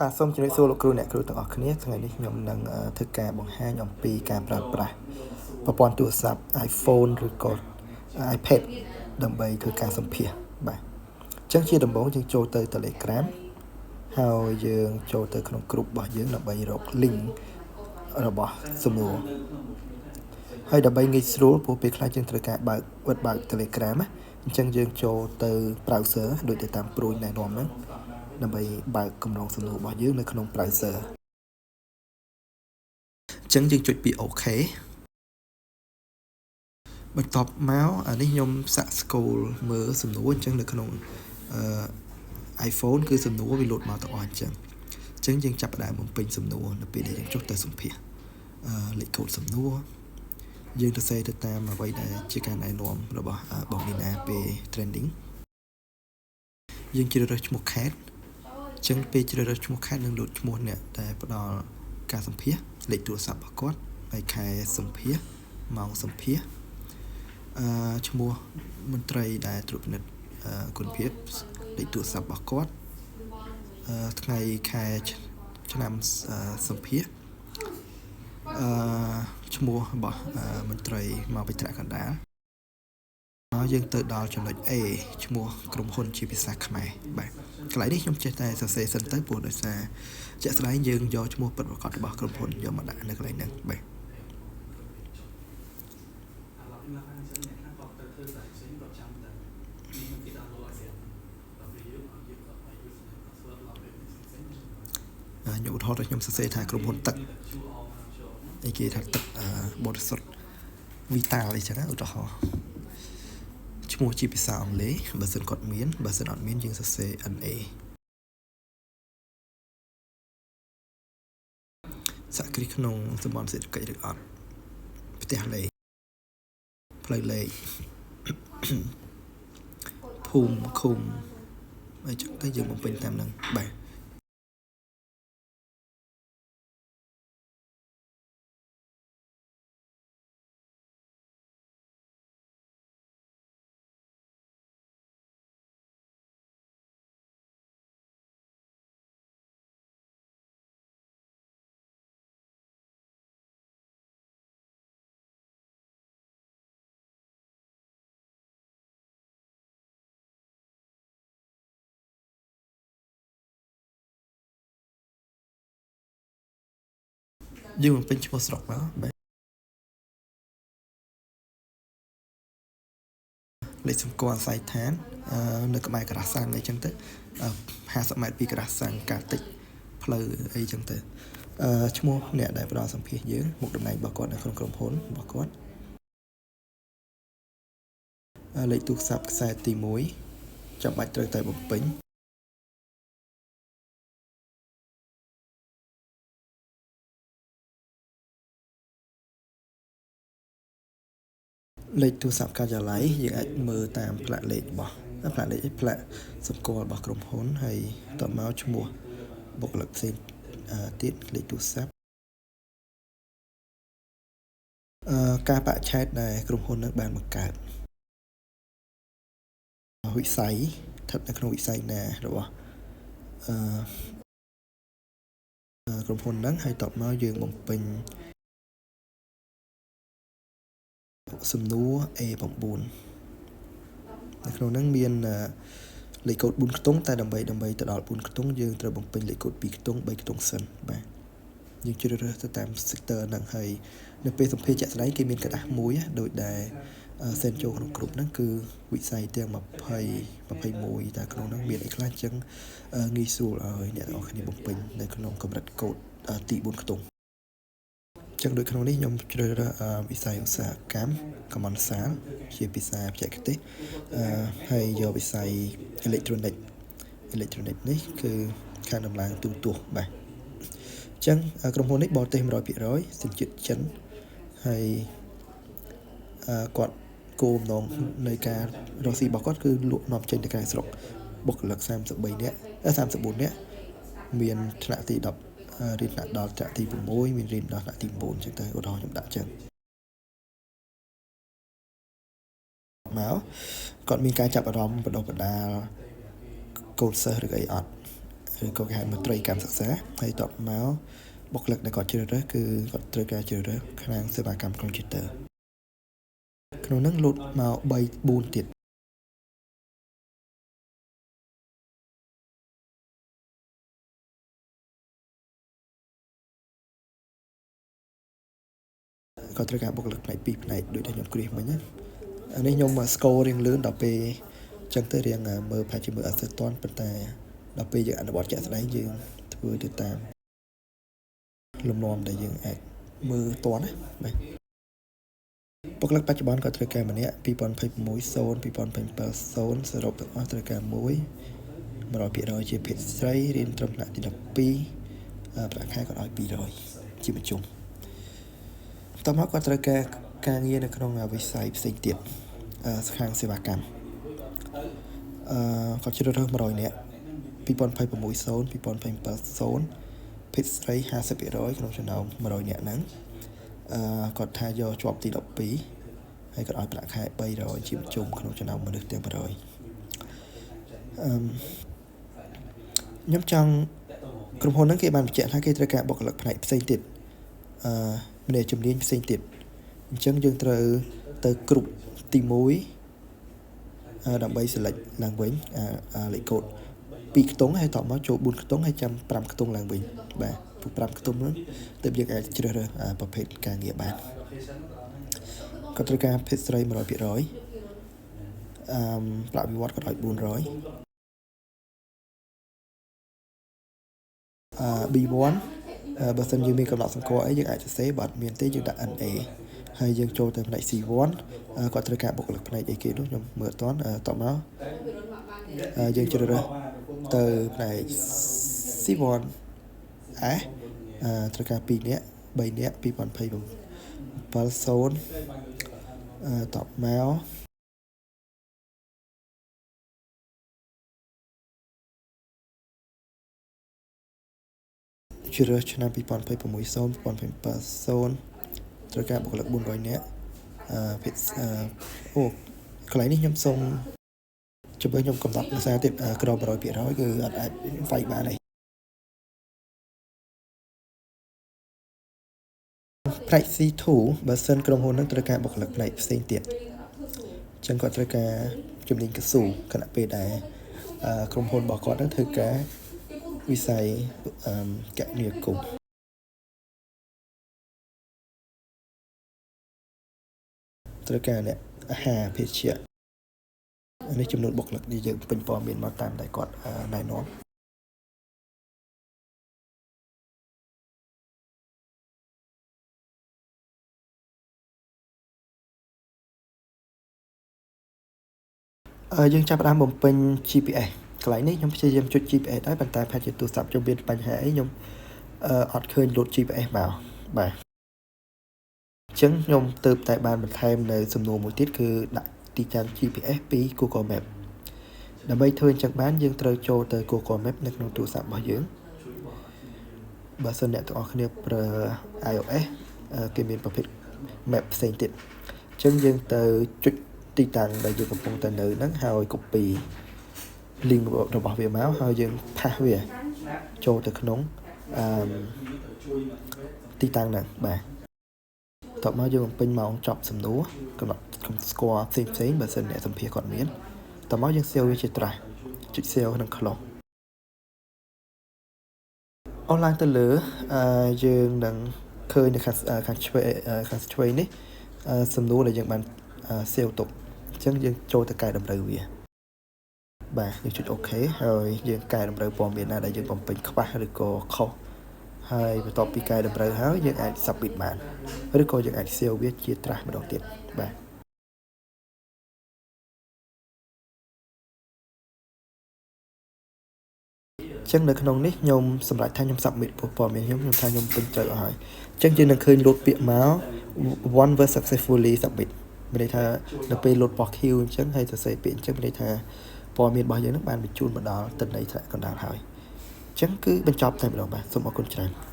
បាទសូមជម្រាបសួរលោកគ្រូអ្នកគ្រូទាំងអស់គ្នាថ្ងៃនេះខ្ញុំនឹងធ្វើការបង្ហាញអំពីការប្រើប្រាស់ប្រព័ន្ធទូរស័ព្ទ iPhone ឬក៏ iPad ដើម្បីធ្វើការសម្ភាសបាទអញ្ចឹងជាដំបូងយើងចូលទៅ Telegram ហើយយើងចូលទៅក្នុងក្រុមរបស់យើងដើម្បីរក link របស់សំណួរហើយដើម្បីងាយស្រួលព្រោះពេលខ្លះយើងត្រូវការបើកបិទបើក Telegram ណាអញ្ចឹងយើងចូលទៅ browser ដូចទៅតាមព្រួយណែនាំហ្នឹងដើម្បីបើកកម្រងសំណួររបស់យើងនៅក្នុង browser អញ្ចឹងយើងចុចពី OK បន្ទាប់មកអានេះខ្ញុំសាក់ scroll មើលសំណួរអញ្ចឹងនៅក្នុងអឺ iPhone គឺសំណួរវាលោតមកទាំងអស់អញ្ចឹងអញ្ចឹងយើងចាប់ផ្ដើមបំពេញសំណួរនៅពេលដែលយើងចុះទៅសម្ភាសអឺលេខកូដសំណួរយើងទៅសេទៅតាមអ្វីដែលជាការណែនាំរបស់បងនីណាពេល trending យើងជ្រើសរើសឈ្មោះខេតអញ្ចឹងពេលជ្រើសរើសឈ្មោះខេតនឹងលោតឈ្មោះអ្នកដែលផ្ដល់ការសម្ភាសលេខទូរស័ព្ទរបស់គាត់ហើយខែសម្ភាសម៉ោងសម្ភាសអឺឈ្មោះមន្ត្រីដែលត្រួតពិនិត្យគុណភាពលេខទូរស័ព្ទរបស់គាត់អឺថ្ងៃខែឆ្នាំសម្ភាសអឺឈ្មោះរបស់មន្ត្រីមកពីត្រាក់កណ្ដាលមកយើងទៅដល់ចំណុច A ឈ្មោះក្រុមហ៊ុនជាភាសាខ្មែរបាទកន្លែងនេះខ្ញុំចេះតែសរសេរសិនទៅព្រោះដោយសារជាក់ស្ដែងយើងយកឈ្មោះពិតប្រាកដរបស់ក្រុមហ៊ុនយកមកដាក់នៅកន្លែងហ្នឹងបាទខ្ញុំឧទាហរណ៍ថាខ្ញុំសរសេរថាក្រុមហ៊ុនទឹកអីគេថាទឹកបរិសុទ្ធ Vital អីចឹងណាឧទាហរណ៍ឈ្មោះជាភាសាអង់គ្លេសបើសិនគាត់មានបើសិនអត់មានយើងសរសេរ NA សហគ្រាសក្នុងតំបន់សេដ្ឋកិច្ចឬអត់ផ្ទះលេខផ្លូវលេខភូមិឃុំអីចឹងទៅយើងបំពេញតាមហ្នឹងបាទយើងបំពេញឈ្មោះស្រុកមកបាទលេខសម្គាល់អាស័យដ្ឋាននៅក្បែរការ៉ាស់សាំងអីចឹងទៅ50ម៉ែត្រពីការ៉ាស់សាំងកាតិចផ្លូវអីចឹងទៅអឺឈ្មោះអ្នកដែលផ្ដល់សម្ភាសយើងមុខតំណែងរបស់គាត់នៅក្នុងក្រុមហ៊ុនរបស់គាត់លេខទូរស័ព្ទខ្សែទី1ចាំបាច់ត្រូវតែបំពេញលេខទូរស័ព្ទការិយាល័យយើងអាចមើលតាមផ្លាកលេខរបស់ផ្លាកលេខផ្លាកសម្គាល់របស់ក្រុមហ៊ុនហើយតមកឈ្មោះបុគ្គលិកផ្សេងទៀតលេខទូរស័ព្ទអឺការបច្ឆេទដែលក្រុមហ៊ុននឹងបានបង្កើតវិស័យស្ថិតនៅក្នុងវិស័យណារបស់អឺក្រុមហ៊ុនហ្នឹងហើយតបមកយើងបំពេញសំណួរ A9 នៅក្នុងហ្នឹងមានលេខកូដ4ខ្ទង់តែដើម្បីដើម្បីទៅដល់4ខ្ទង់យើងត្រូវបំពេញលេខកូដ2ខ្ទង់3ខ្ទង់សិនបាទយើងជ្រើសរើសទៅតាម sector ហ្នឹងហើយនៅពេលសម្ភាសជាក់ស្ដែងគេមានក្រដាសមួយដូចដែលសេនចូលក្នុងក្រុមហ្នឹងគឺវិស័យទាំង20 21តែក្នុងហ្នឹងមានអីខ្លះអញ្ចឹងងាយស្រួលឲ្យអ្នកទាំងអស់គ្នាបំពេញនៅក្នុងកម្រិតកូដទី4ខ្ទង់ចឹងដូចក្នុងនេះខ្ញុំជ្រើសរើសវិស័យឧស្សាហកម្មកម្មន្តសាលជាភាសាបច្ចេកទេសហើយយកវិស័យអេឡិចត្រូនិកអេឡិចត្រូនិកនេះគឺខាងដំឡើងទូរទស្សន៍បាទអញ្ចឹងក្រុមហ៊ុននេះបរទេស100%សញ្ជាតិចិនហើយគាត់គោលបំណងនៃការរកស៊ីរបស់គាត់គឺលក់នាំចេញទៅក្រៅស្រុកបុគ្គលិក33នាក់34នាក់មានថ្នាក់ទី10រៀនថ្នាក់ដល់ថ្នាក់ទី6មានរៀនដល់ថ្នាក់ទី9អញ្ចឹងទៅឧទាហរណ៍ខ្ញុំដាក់អញ្ចឹងមកគាត់មានការចាប់អារម្មណ៍បដិបដាលកូនសិស្សឬអីអត់ ឬក៏គេហៅមន្ត្រីកម្មសិក្សាហើយតបមកបុគ្គលិកដែលគាត់ជ្រើសរើសគឺគាត់ត្រូវការជ្រើសរើសខាងសេវាកម្មកុំព្យូទ័រក្នុងហ្នឹងលោតមក3 4ទៀតក៏ត្រូវការបុគ្គលិកផ្នែក2ផ្នែកដូចដែលខ្ញុំគ្រាសមិញណាអានេះខ្ញុំស្គររៀងលឿនដល់ពេលចឹងទៅរៀងមើលប្រហែលជាមើលអត់សូវទាន់ប៉ុន្តែដល់ពេលយើងអនុវត្តជាក់ស្ដែងយើងធ្វើទៅតាមលំនាំដែលយើងអាចមើលទាន់ណាបាទបុគ្គលិកបច្ចុប្បន្នក៏ត្រូវការម្នាក់2026 0 2027 0សរុបទាំងអស់ត្រូវការ1 100%ជាភេទស្រីរៀនត្រឹមថ្នាក់ទី12ប្រាក់ខែគាត់ឲ្យ200ជាមធ្យមតមកគាត់ត្រូវការការងារនៅក្នុងវិស័យផ្សេងទៀតខាងសេវាកម្មគាត់ជ្រើសរើស100នាក់2026 0 2027 0ភេទស្រី50%ក្នុងចំណោម100នាក់ហ្នឹងគាត់ថាយកជាប់ទី12ហើយគាត់ឲ្យប្រាក់ខែ300ជាមធ្យមក្នុងចំណោមមនុស្សទាំង100ខ្ញុំចង់ក្រុមហ៊ុនហ្នឹងគេបានបញ្ជាក់ថាគេត្រូវការបុគ្គលិកផ្នែកផ្សេងទៀតម្នាក់ជំនាញផ្សេងទៀតអញ្ចឹងយើងត្រូវទៅគ្រប់ទី1ដើម្បី select ឡើងវិញលេខកូដ2ខ្ទង់ហើយតបមកចូល4ខ្ទង់ហើយចាំ5ខ្ទង់ឡើងវិញបាទពួក5ខ្ទង់ហ្នឹងទើបយើងអាចជ្រើសរើសប្រភេទការងារបានគាត់ត្រូវការភេទស្រី100%ប្រាក់បៀវត្សគាត់ឲ្យ400 B1 បើសិនយើងមានកំណត់សម្គាល់អីយើងអាចសរសេរបើអត់មានទេយើងដាក់ NA ហើយយើងចូលទៅផ្នែក C1 គាត់ត្រូវការបុគ្គលិកផ្នែកអីគេនោះខ្ញុំមើលអត់ទាន់តមកយើងជ្រើសរើសទៅផ្នែក C1 S ត្រូវការ2នាក់3នាក់2027 0តបមកជ្រើសរើសឆ្នាំ2026 0 2027 0ត្រូវការបុគ្គលិក400នាក់អូកន្លែងនេះខ្ញុំសូមជំរឿខ្ញុំកំណត់ភាសាទៀតក្រោម100%គឺអត់អាចវាយបានទេផ្នែក C2 បើសិនក្រុមហ៊ុននឹងត្រូវការបុគ្គលិកផ្នែកផ្សេងទៀតអញ្ចឹងគាត់ត្រូវការជំនាញកស៊ូខណៈពេលដែលក្រុមហ៊ុនរបស់គាត់នឹងធ្វើការវិស័យកណិយគមត្រូវការអ្នកអាហារភេសជ្ជៈនេះចំនួនបុគ្គលិកដែលយើងពេញព័ត៌មានមកតាមដែលគាត់ណែនាំយើងចាប់ផ្ដើមបំពេញ GPS កន្លែងនេះខ្ញុំព្យាយាមចុច GPS ដែរប៉ុន្តែប្រហែលជាទូរស័ព្ទខ្ញុំមានបញ្ហាអីខ្ញុំអត់ឃើញលោត GPS មកបាទអញ្ចឹងខ្ញុំទើបតែបានបន្ថែមនៅសំណួរមួយទៀតគឺដាក់ទីតាំង GPS ពី Google Map ដើម្បីធ្វើអញ្ចឹងបានយើងត្រូវចូលទៅ Google Map នៅក្នុងទូរស័ព្ទរបស់យើងបើសិនអ្នកទាំងអស់គ្នាប្រើ iOS គេមានប្រភេទ map ផ្សេងទៀតអញ្ចឹងយើងទៅចុចទីតាំងដែលយើងកំពុងតែនៅហ្នឹងហើយ copy link របស់វាមកហើយយើង paste វាចូលទៅក្នុងទីតាំងហ្នឹងបាទតបមកយើងបំពេញម៉ោងចប់សំណួរកំណត់ស្គាល់ផ្សេងផ្សេងបើសិនអ្នកសម្ភាសគាត់មានតមកយើង save វាជា draft ចុច save ក្នុង close អនឡាញទៅលើយើងនឹងឃើញនៅខាងឆ្វេងខាងឆ្វេងនេះសំណួរដែលយើងបាន save ទុកអញ្ចឹងយើងចូលទៅកែតម្រូវវាបាទយើងចុច OK ហើយយើងកែតម្រូវព័ត៌មានណាដែលយើងបំពេញខ្វះឬក៏ខុសហើយបន្ទាប់ពីកែតម្រូវហើយយើងអាច submit បានឬក៏យើងអាច save វាជា draft ម្ដងទៀតបាទចឹងនៅក្នុងនេះខ្ញុំសម្រាប់ថាខ្ញុំ submit ព័ត៌មានខ្ញុំថាខ្ញុំពេញត្រូវអស់ហើយអញ្ចឹងយើងនឹងឃើញលោតពាក្យមក one was successfully submit មានន័យថានៅពេលលោតប៉ុស Q អញ្ចឹងហើយសរសេរពាក្យអញ្ចឹងមានន័យថាព័ត៌មានរបស់យើងនឹងបានបញ្ជូនមកដល់ទិន្នន័យថ្នាក់កណ្ដាលហើយអញ្ចឹងគឺបញ្ចប់តែម្ដងបាទសូមអរគុណច្រើន។